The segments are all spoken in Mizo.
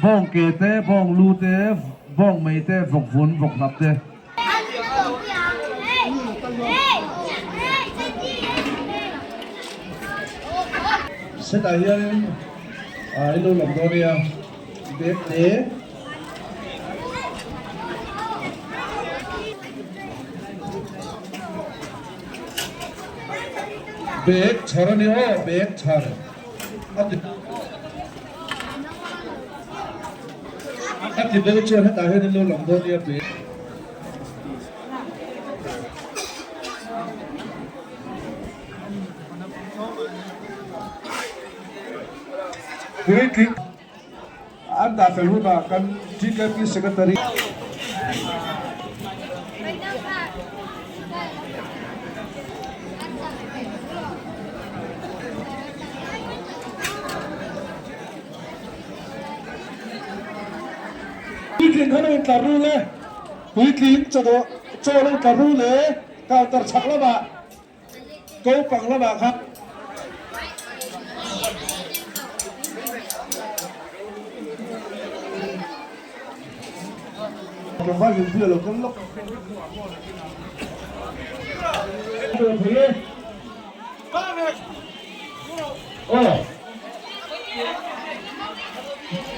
Bawng ke te, bawng lu te, bawng mei te, vawk vun, vawk hnap te. Setah hianin in lo lang dawn nia, bag te. Bag chhar a ni aw, bag chhar a ti a ti bo chuan hetah hian in lo lang dawn nia bag. Puitling an dah fel hunah kan GKP Secretary. Puitling kha lo intlar rul e. Puitling chaw chaw lo intlar rul e. Counter chhak lamah ko pang lamah khan. Tlangval hlimpuia lo kal lawk. Aw.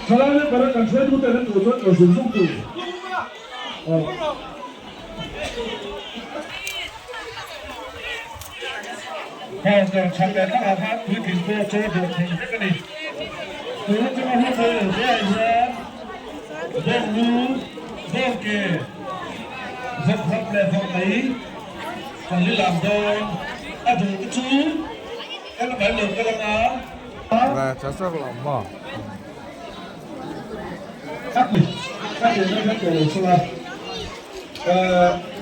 Thalai member a kan hruaitu ten an duh chuan kal zung zung tur. Aw. Counter chhak leh thlangah khan puitling pawh chaw dawh theih vek a ni. Tun atanga hun rei lo te ah hian bawng lu, bawng ke, vawk hlap leh vawk mai kan li lam dawn. A duh te chu kal mai lo kal anga. Ka tihna kha tawh lo sawla.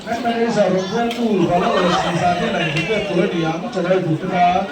Kan manager rawn bualtu Balaos Nizar hnenah inreport tur a ni ang, Chennai duh te tan.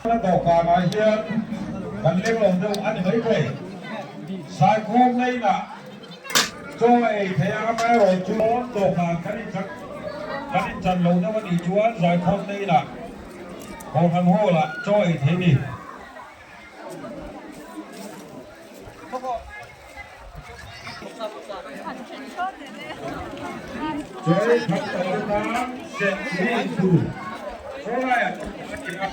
Dawhkanah hian kan leng lo deuh a ni mai thei. Saikhawm lane-ah chaw ei theih a amaherawh chu dawhkan kan inchan kan inchan lo deuh a nih chuan Zaikhawm lane-ah Kohhran Hall-ah chaw ei theih a ni. Chawi khat tawh tan seh mi thu chaw laiah a ti a.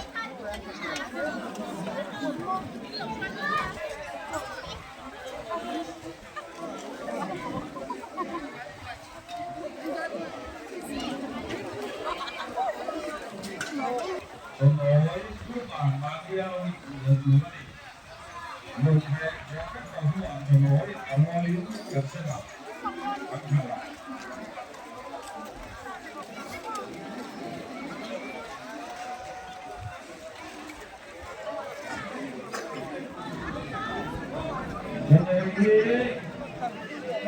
Chawnawi thuman mahnia lo inpuh tur a ni. Lawmhmeh zawh vek tawh hnuah chawnawi a rualin kan sem a, kan hralh a. Chawnawi hi a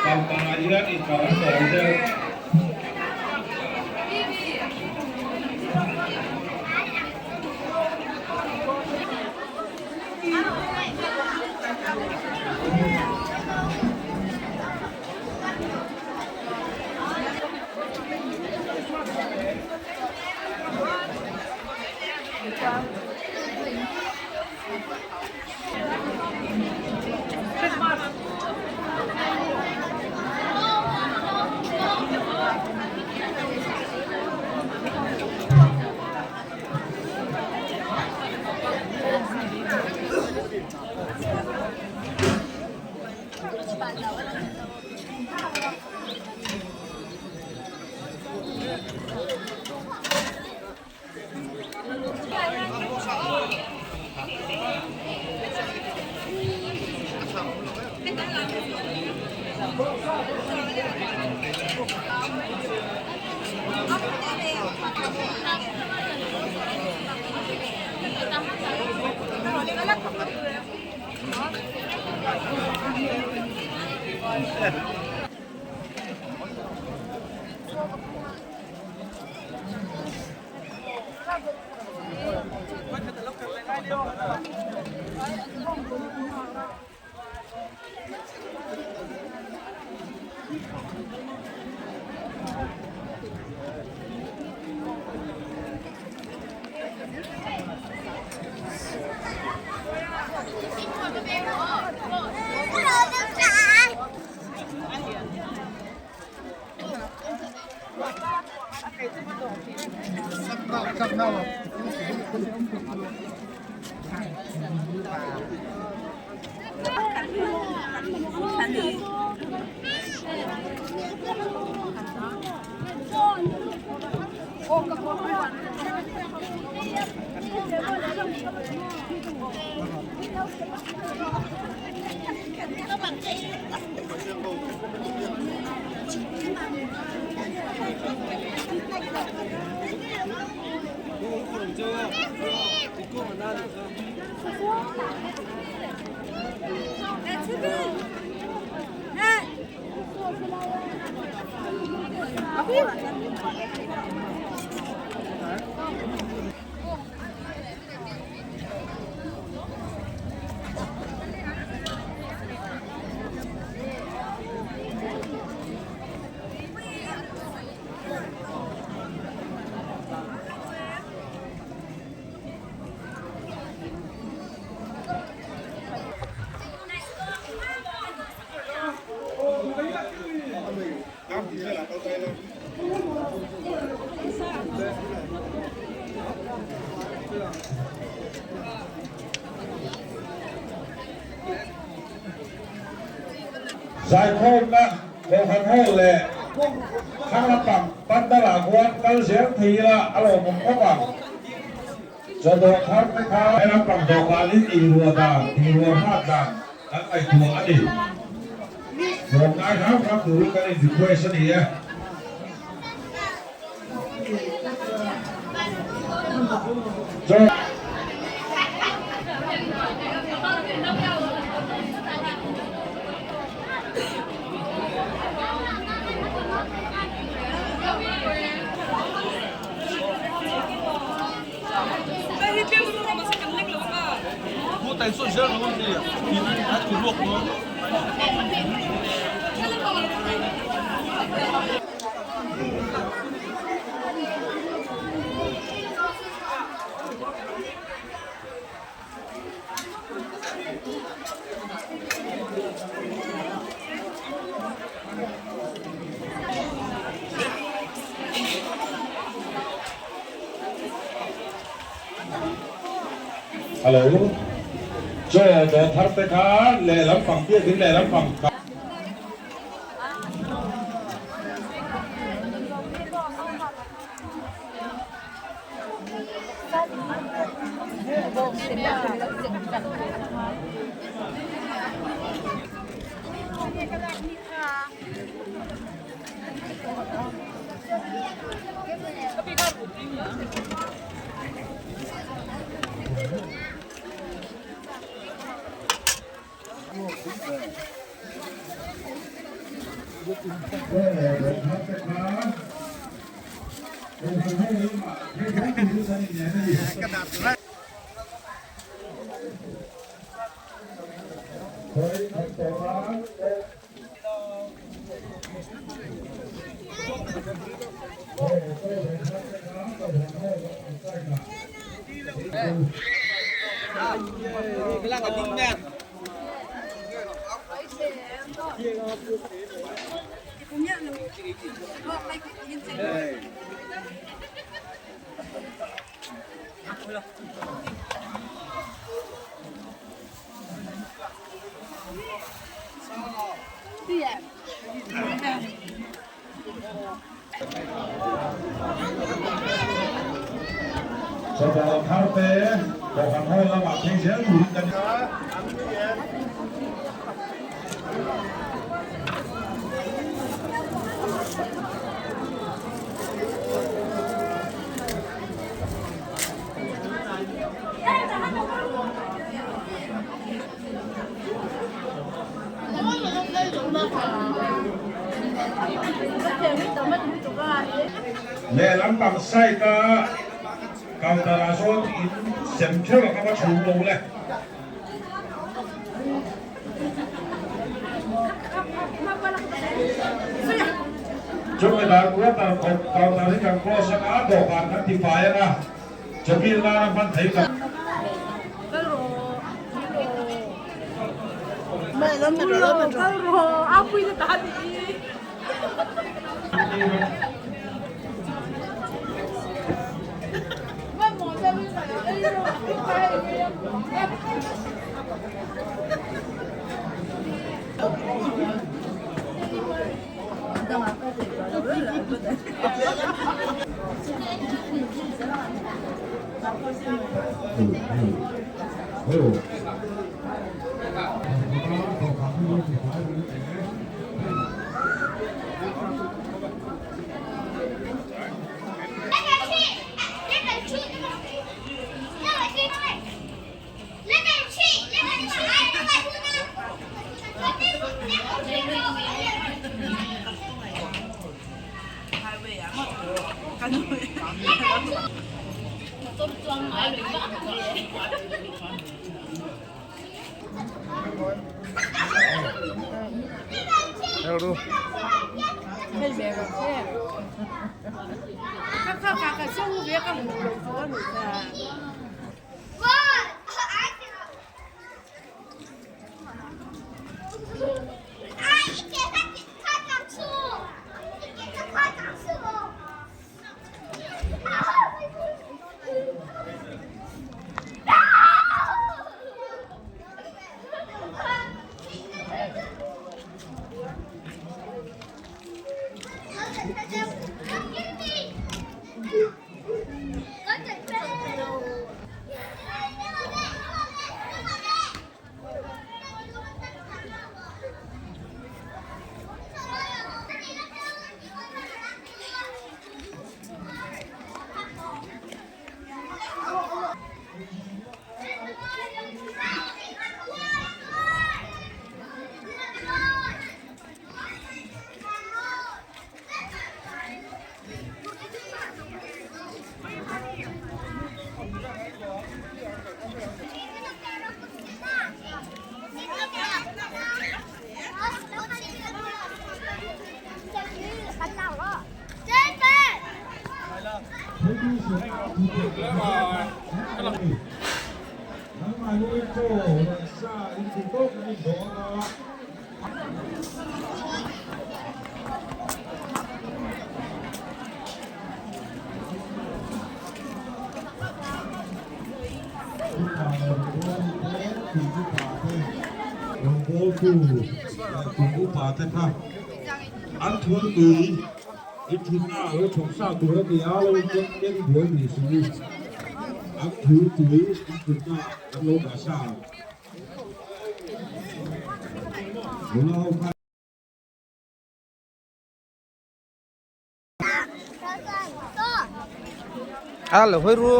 awm ang ang a ni sem tho a. Zaikhawmna Kohhran Hall leh thlang lampang pandal ah khuan kal zel thei ila a lawmawm khawp ang. Chaw dawh thar te kha he lampang dawhkan in tihruah dan, tihruah hrat dan kan ngaihtuah a ni. Tlawmngai hram hram turin kan in request a ni e. Hello. Chaw dawh thar te kha lehlam pang biakin lehlam pang kha. Chawbawlh thar te Kohhran Hall lamah phei zel turin kan Lehlam pang side a counter ah sawn in sem theuh a ka va chhung lo le. Chumi dan water counter hi kan close anga dawhkan kan ti fai anga. Chawbil nana hman thei tak. A lo hawi ru.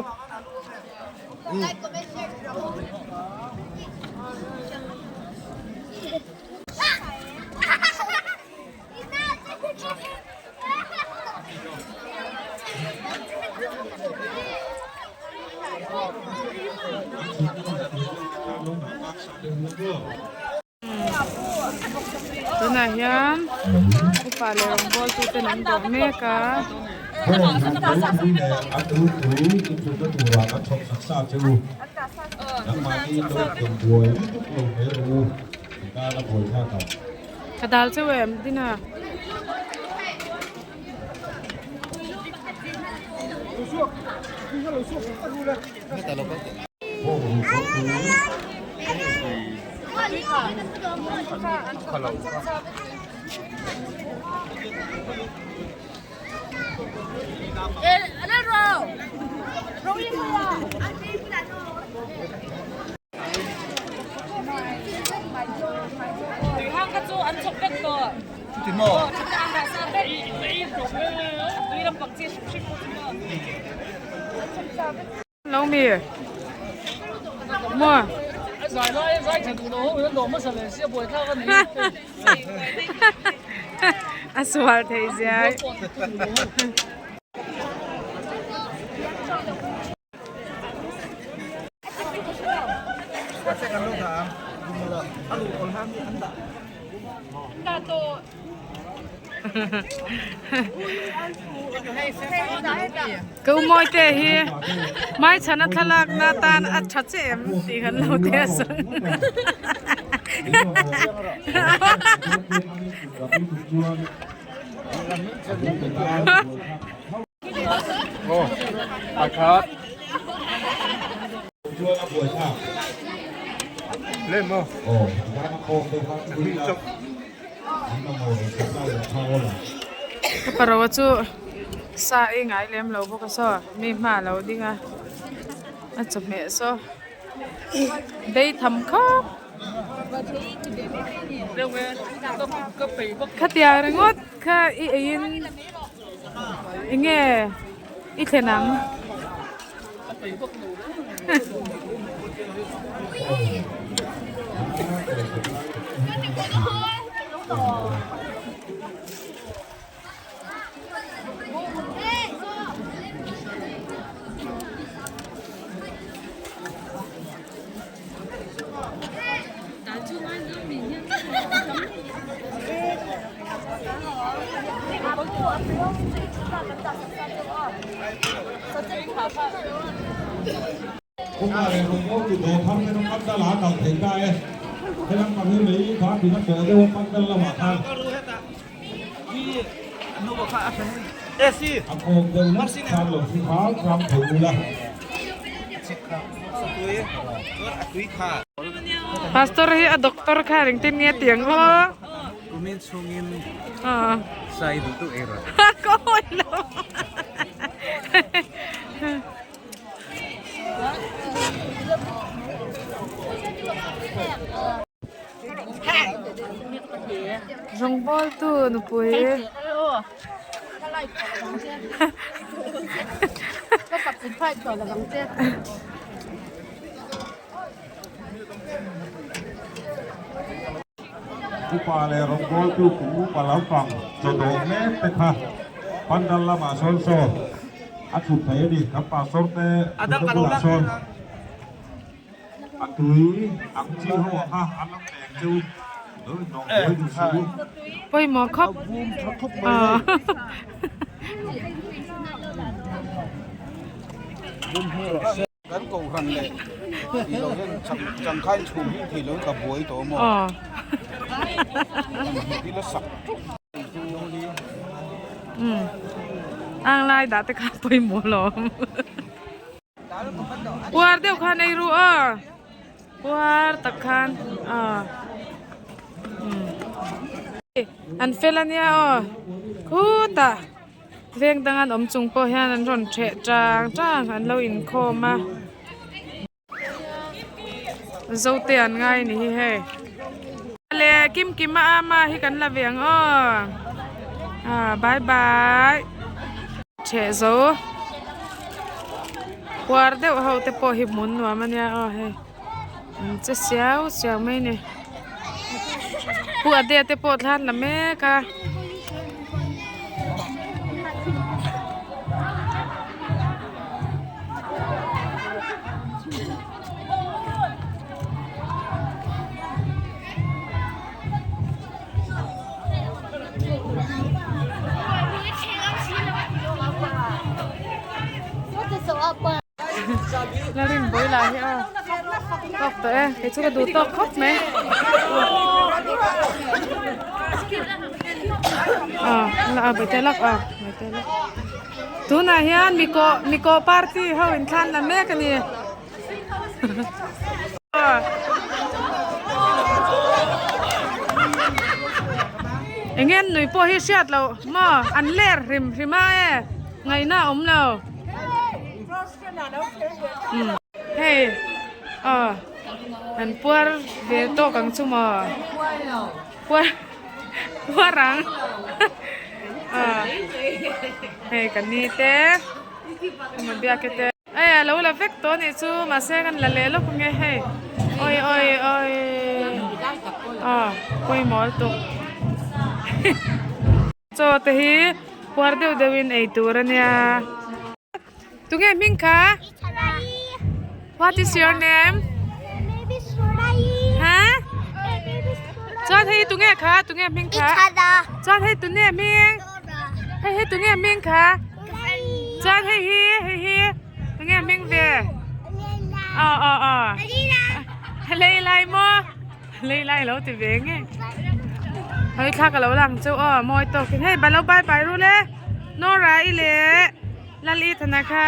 Tunah hian upa leh rawngbawl tu ten an dawh mek a. Ka dal chauh em Dina? Lo mi maw a sual thei ziai. Ka u mawi te hi mai chhana thlalak na tan a tha che em tih kan lo te a sawi. Ka paroa chu sa ei ngai lem lo bawk a saw mi hma a lo ding a a chawhmeh saw bei tham khawp khatiang ringawt kha i eiin enge i thlen ang. Pastor hi a doctor kha engtin nge tiang aw. Kumin chhungin sai duh duh ei rawh. Ka hawi lo. Rawngbawl tu nupui. Upa leh rawngbawltu kum upa lampang chawdawh mek te kha pandal lamah sawn saw a thut thei a ni. Kan pastor te thutna bulah sawn a tui ang chi ho ang kha an lo pek cheu lo inawm buai duh suh u. Pawimawh khawp. Kan kohhran leh tih loh hian changkhain chhum hi thei loin ka buai tawh a maw? An ila sak ṭuk hi. Ang lai dah te kha pawimawh lo. Uar deuh khan ei ru aw. Uar tak khan aw. An fel ania aw. Khutah. Veng dang an awm chung pawh hian an rawn ṭheh ṭang ṭang an lo inkhawm a Zote an ngai a ni hi hei le kim kim a ama hi kan la ve ang aw ah bye bye ṭheh zo puar deuh ho te pawh hi hmun nuam a nia aw hei an che siau siau mai a ni. Pu Adea te pawh thlan la mek a. Lalrinbawi lah hi a tawk tawh e kei chu ka duh tawk khawp mai ah la a bete lak a bete lak tunah hian miko miko party ho inthlan la mek a ni. Enge an nui pawh hi hriat loh maw an ler hrim hrim a e ngaihna a awm lo hei aw an puar ve tawk ang chu maw puar puar ang aw hei ka ni te emaw biak te. Hei a lo la vek tawh anih chu mahse kan la leh lawk ange hei awi awi awi aw pawimawh lutuk chaw te hi puar deuh deuh in ei tur ania tunge hming kha what is your name ha chuan hei tunge kha tunge hming kha chuan hei tunge hming. Hei hi tunge hming kha? Chuan hei hi hei hi tunge hming ve? Aw aw aw. Lei lai maw? Lei lai lo ti ve nge. Hei thla ka lo lang chu aw mawi tawkin hei ba lo bye bye ru le. Nora i le Lali thana kha.